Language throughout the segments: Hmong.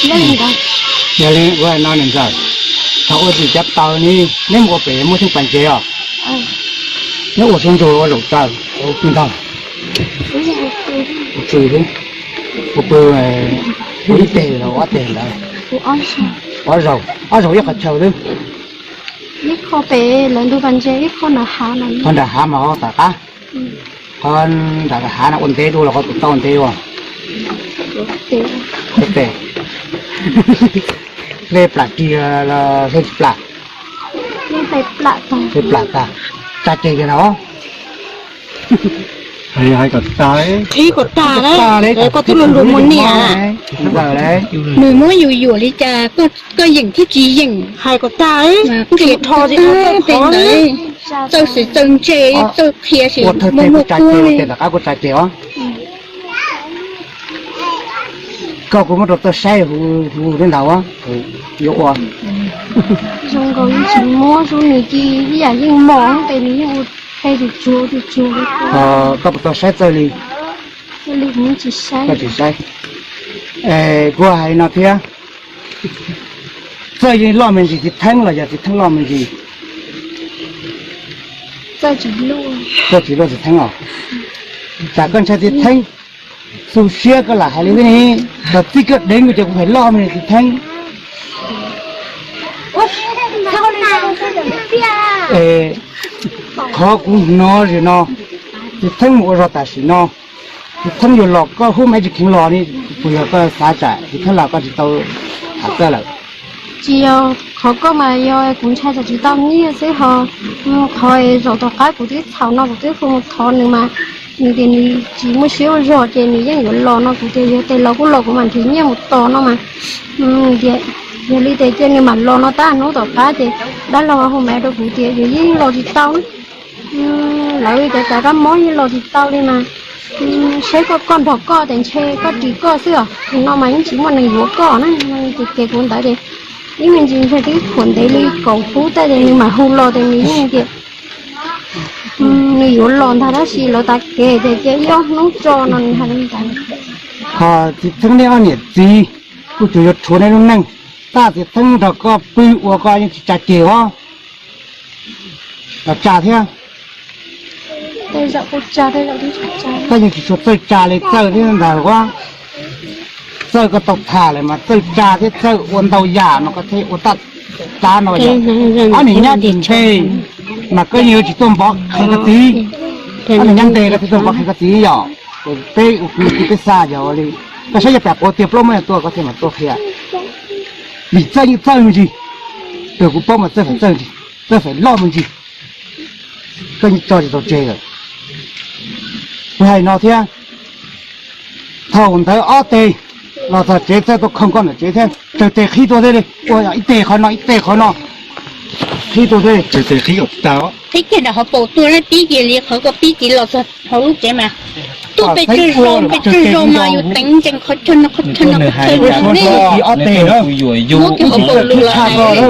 Yog li ua no niam ntxawm, thaum ua tsis cov taws ne, neb mus ua pem muaj theej pas ntses os? Neb ua saum ntug ua zaum taws ua pw ntag? Ua pw, ua pw, ua ib teg los ob teg ntawd? Ob zaug, ob zaug ib qhov chaw xwb. Qhov nram hav mas ho tom qab, qhov nram hav no ua ntev dua los qhov tus tau ntev dua? Tes, hle plam kis los hle tsis plam? Hle plam tag, tsa ceg kiag no. Hais kom tag, qhib kom tag, koj twb luag luag mus niam. Nws muab yus yuam li cas koj yeem thiab tsis yeem? Hais kom tag, qhia tag tej ntawd, txawj xwm txawj ntse, txawj qhia xwm muaj muaj kuab li. Koj kuj muab rau txawj saib hu thiab ntag, yuav ua. Zoo nkaus tsis muab zoo nws ci ib yam yeej mos tes nws yeej ua qe tsuag tsuag tsuag. Koj puas tau saib txawj li? Koj tsis saib. Kuv hais no thiab, txawj yeej loj me ntsis txiv theeb los yog txiv theeb loj me ntsis? Txawj tsis luaj txiv theeb os. Tsam koj ntshai txiv theeb xu siab koj lam hais li thiab ne. Thaum txij koj deev kuv ces kuv hais loj me ntsis txiv theeb. Qhov kuv hnov zim no, txiv theeb mus ua zog tam sim no, txiv theeb yuav los koj hub maiv tsis kheev los ne, puas yog koj xav tsam txiv theeb los koj tsis tau tham txawj lawm? Tsis yog, qhov koj mas yog kuv ntshai tsam tsis tau nyiaj xwb ho. Qhov zaum tom qab kuv twb txhaum no kuv twb hu mus thov nws mas nws tias nws tsis muaj siab ua zog ces nws yeej yuav los no kuv tias yog tes los kuj los kuv mam nrhiav nyiaj mus tos no mas. Yog li ces cia nws mam los no tab hnub tom qab ces dab laug hu maiv rau kuv tias yus yeej los tsis tau na. Lawv cov cov kab mob yeej los tsis tau li mas. Saib koj koj nrog koj tes ntshe koj ris koj xwb os, no mas yeej tsis muaj neeg yuav koj na. Ces kuv ntawd ces ib me ntsis ntshe twb khuam ntev li kaum hnub tej ces nws mam hu los ces nws yeej tias nws yuav los ntag tab sis lawv tav kev ces cia ib ob hnub tso no nws hais li ntawd. Ho txiv theeb nej ob niam txiv kuj tsuas yuav rhuav nej lub neej, tab txiv theeb nrog koj pw ua koj yeej tsis tsa ceg os. Los tsa thiab. Koj yeej tsis tshua txawj tsa li txawj thiab ntag ua. Txawj koj tau tham lawm mas txawj tsa thiab txawj ua ntau yam no koj thiaj ua taj dab no yom. Ob niag nyab tsis npe mas koj yeej yuav tsis tuaj npov qhia koj txiv. Ob niag nyab npe koj thiaj tuaj npov qhia koj txiv yom. Peb ua kwv tij peb xa yog ua li, koj saib yog pam quav tiag plaub muab yog tuaj koj thiaj mam tuaj qhia. Vim txawj yeej txawj me ntsis, tus kuv paub mas txawj feem txawj ntsis, txawj feem loj me ntsis, koj yeej tso tsis tau tseg lawm. Kuv hais no thiab, thaum ntawd ob teg los txog tsev txawj tuaj khooj koj ntawm tsev thiab, tsawg teg qhib tuaj thiab li, ua ib teg qhov no ib teg qhov no, qhib tuaj thiab. Qhib kiag nram hauv paus tuaj tib cia li qhov koj pib tiv los txog hauv lub tsev mas tuaj pes tsawg zaus pes tsawg zaus mas yus teev ntsees qhov chaw no qhov chaw no qhov chaw no ne. Ob teg muab kiag hauv paus lus los hais.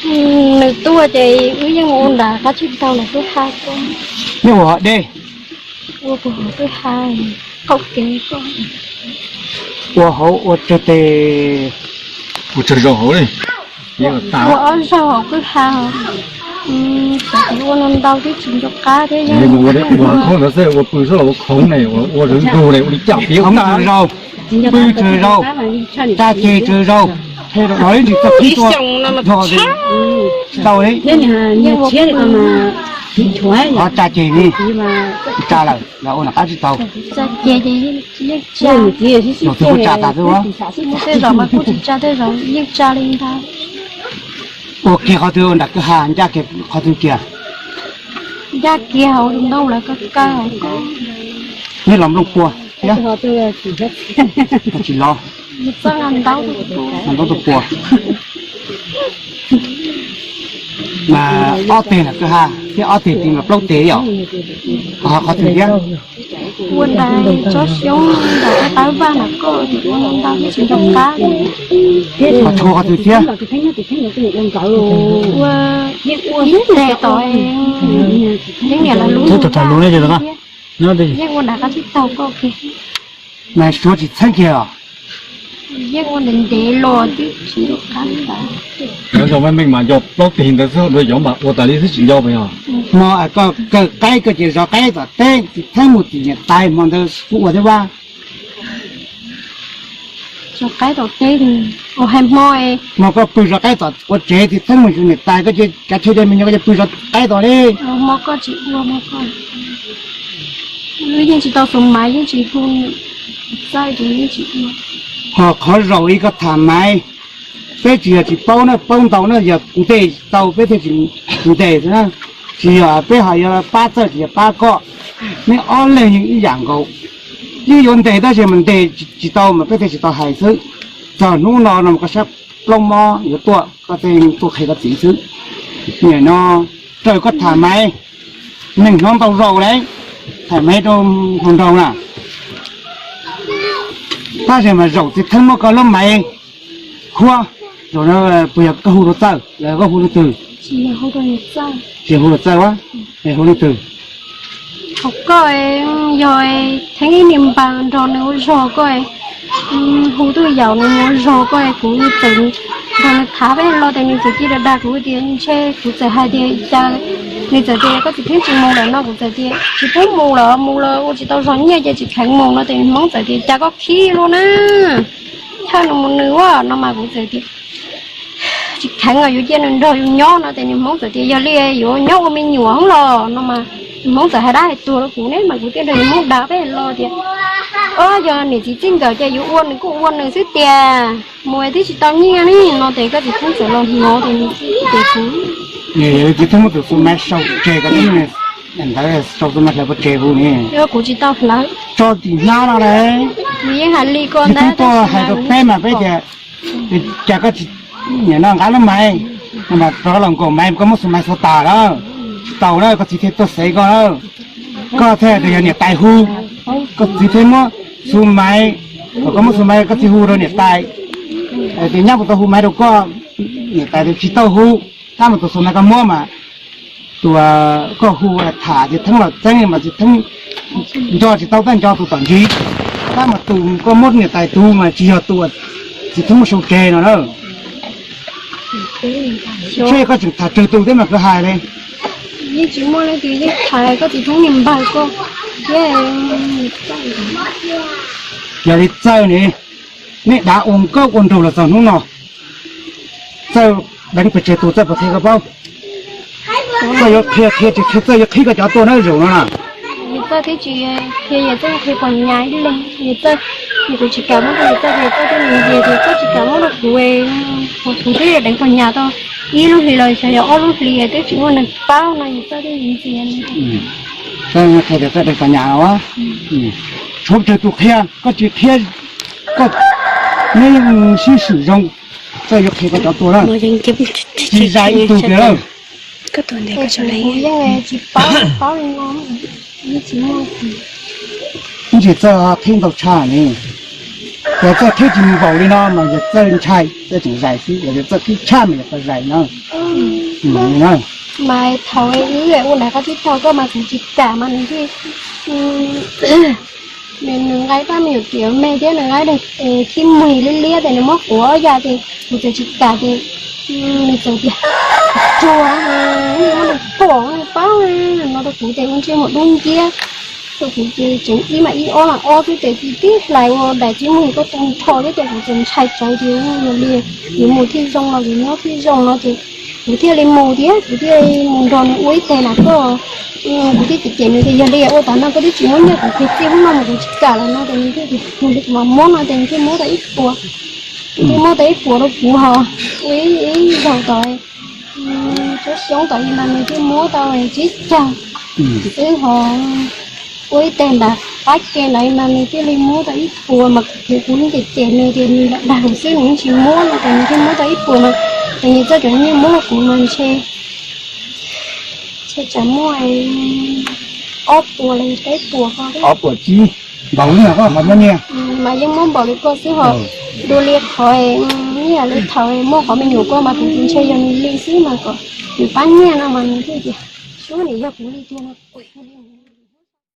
Nws tuaj ces wb yeej ua nram qab tsib taug los twb ha koj. Nej ua hauv dej? Ua puag hauv twb ha, qaum kev koj. Ua hauv ua tsawg tes? Ua tsawg zaus hauv li? Ua ob zaug hauv kwj ha. Xav tias ua ntau ntau twb tsis nco qab thiab yog ua ntawd xwb ua pw xwb los ua khoov ne, ua ntug ne, ua li cas tias khoov tsawg zaus, pw tsawg zaus, tsa ceg tsawg zaus, los ib ntsis txog qhib tua, tsis tau li. Qhov tsa ceg li, tsa lawm los ua nram qab tsib taug. Los twb kuj tsa tas xwb. Tej zaum mas kuj tsis tsa, tej zaum yeej tsa li ntag. Ua kiag qhov twg nram kwj ha, ncaj kiag qhov twg kiag? Ncaj kiag hauv ntoo lawv kaw kaw hauv ko. Nej los nplooj puag thiab? Tsis los. Ntaub tus puas. Mas ob teg nram kwj ha thiab ob teg tid mas plaub teg yom? Ho qhov twg thiab? Ua nram tsob xyoob nram qab vaj nram ko, ua ntau thiab tsis nco qab. Ho tshuav qhov twg thiab? Ua ib teg tom, yeej niam lawv lub, yeej ua nram qab tsib taug ko. Mas suav tsis txheeb kiag os? Yeej ua ntev ntev los twb tsis nco qab tas. Cov nco meej meej mas nco plaub teg ntawd xwb, dua cov mas ua tas li xwb tsis nco puas yog? Hmo koj kaw qaib koj ces zov qaib tom teb tsis theeb mus tim niam tais hmo ntawd kuj ua thiab vaj. Zov qaib tom teb, ua hais hmo, hmo koj pw zov qaib tom ua tsev tsis theeb mus tim niam tais koj ces kav tsij de me nyuam koj ces pw zov qaib tom li. Hmo koj tsis ua, hmo koj yeej tsis tau xus maiv yeej tsis hu, txawj ces yeej tsis ua. Ho qhov zaum ib koj tham maiv, peb tsis yog tsis paub na, paub ntau na, yog ntes tau peb thiaj tsis ntes xwb na. Tsis yog peb ho yuav pab txawj tsis yog pab koj. Nej ob leeg yeej ib yam nkaus, yeej yuav ntes tab sis mas ntes tsis tau mas peb thiaj tsis tau hais xwb. Txog hnub no no koj sab plaub mob yuav tuaj koj thiaj tuaj qhia koj txiv xwb. Nim no raws koj tham maiv, neeg hnov ntau zaus lawm, tham maiv rau hluas nraug na. Tab sis mas zaum txiv theeb muab koj lub maiv huab, zaum no puas yog koj hu rau txawj los koj hu leej twg? Tsis hu rau txawj, hu leej twg? Hos koj yog theeb ib niag npaws nrog nws ua zog koj, hu tuj yaum nws ua zog koj, kuv txawm nrog nws tham peb los tias nws txawm cia dag dag kuv tias ntshe kuv txawm hais tias cas, nws txawm tias koj txiv theeb tsis mus lawm no kuv txawm tias tsis pub mus lawm, mus los ua tsis tau zog nyiaj ces tsis kheev mus no ces nws hmoob txawm tias cas koj khib luaj na, thawj nws mus nws ua no mas kuv txawm tias tsis kheev os, yuav cia nws nrog yus nyob no ces nws hmoob txawm tias yog li yuav nyob ua me nyuam los no mas nws hmoob txawm hais dab hais tuag rau kuv ne mas kuv thiaj nrog nws hmoob dag peb los tias, o, yog niam txiv txij nkawm ces yuav ua nws kuj ua nws xwb tiag, mus twb tsis tau nyiaj ne no ces koj txiv hmoob txawm los hnov ces nws thiaj tias kuv, txiv hmoob tus xu maiv sau tseg koj ntawd, sau xu maiv hlawv pov tseg hu ne, kuv tsis tau hlawv, tso tim hnab no lawm, nws yeej hais li ko ntag, tuaj hais rau peb mas peb tias cas koj tsis, nim no nqa lub maiv, rov los nkaum maiv koj muab xu maiv xuav tas lawm, tsis tau na koj txiv thiaj tuaj xev koj na, koj thiaj tias yog niam tais hu, koj txiv thiaj muab xu maiv, kom koj muab xu maiv koj txiv hu rau niam tais, tias nyab puas tau hu maiv rau koj, niam tais tias tsis tau hu, tab mas tus xu maiv koj muab mas tus koj hu tham txiv theeb los txeeb mas txiv theeb nco tsis tau tab nco tus tom ntsis, tab mas tus koj muab niam tais tus mas tsis yog tus txiv theeb muab sau tseg no na. Seb koj tseem tham tsawg tus thiab mas koj hais li. Yeej tsis muaj leej twg yeej hais, koj txiv hmoob niag npawg koj thiab. Yog li Txawj ne, nej dav ua nkauj ua nraug los txog hnub no, Txawj deev pes tsawg tus Txawj puas qhia koj paub? Txawj yuav qhia, qhia tsis qhia Txawj yuav qhib koj cov tuaj na zaum no na. Yog Txawj twb tsis qhia, yog Txawj qhia pos nyas ib leeg, yog Txawj, kuv tsis kam muab rau yog Txawj, yog Txawj twb ntxias tias Txawj tsis kam muab rau kuv, kuv twb yog deev pos nyas tau ib lub hlis los xyov yog ob lub hlis twb tsis muaj neeg paub no yog Txawj twb ntxias. Txawj qhia tias Txawj deev pos nyas no. Tshuav pes tsawg tus qhia, koj tsis qhia, koj, neb yeej sib swm zoo, Txawj yuav qhia koj cov tuaj na. Tsis zais ib tug kiag lawm. Kuv yeej tsis paub, paub li no, yeej tsis muaj. Ib ntsis Txawj qhib ntau tshaj ne, yog Txawj qhib tsis npaum li no mas yog Txawj ntshai, Txawj tseem zais xwb, yog Txawj qhib tshaj mas yog Txawj zais no. Mas thaum wb ua ntawd qhov tib thaum koj mas kuv tsis kam mas nws thiaj, nws nqaij paj me nyuam kiav me thiab nws nqaij khib muag liab liab ces nws muab quav ob yam ces kuv txawm tsis kam ces nws txawm tias tsuag, nws pom nws paub no rau kuv ces ua ntsej muag dub nciab rau kuv ces tseem ib mas ib ob mas ob xwb ces tib hlais ua daim khib muag koj tu nrho thiab ces kuv txawm ntshai tsawv ces yog li yuav mus thiaj zoo los yuav nyob thiaj zoo no ces kuv thiaj li mus thiab kuv thiaj mus nrog nws ua ib teg na koj. Kuv thiaj cem cem nws tias yog li ua tas no koj twb tsis muab nyiaj kuv kiag txij hnub no mas kuv tsis kam lawm no ces nws thiaj tias mus li kuv mam muab no ces nws thiaj muab tau ib puas. Nws thiaj muab tau ib puas rau kuv ho ua ib zaug tod tsob xyoob tod mas nws thiaj muab tau tsib caug xwb ho ua ib teg ntawd qab ke ntawd mas nws thiaj li muab tau ib puas mas kuv kuv cem cem nws tias nws lam dag kuv xwb nws yeej tsis muab no ces nws thiaj muab tau ib puas mas ces nws txoj cov nyiaj muab rau kuv mas ntshe ntshe tsam muaj ob puas los yog peb puas ko. Ob puas tsib, npaum li no koj ho muab nyiaj. Mas yeej muab npaum li ko xwb ho. Dua li qhov nyiaj li thaum muaj qhov me nyuam ko mas kuv ces ntshe yog nws li xwb mas kom nws pab nyiaj no mas nws thiaj tias suab nim yog kuv li tiag no.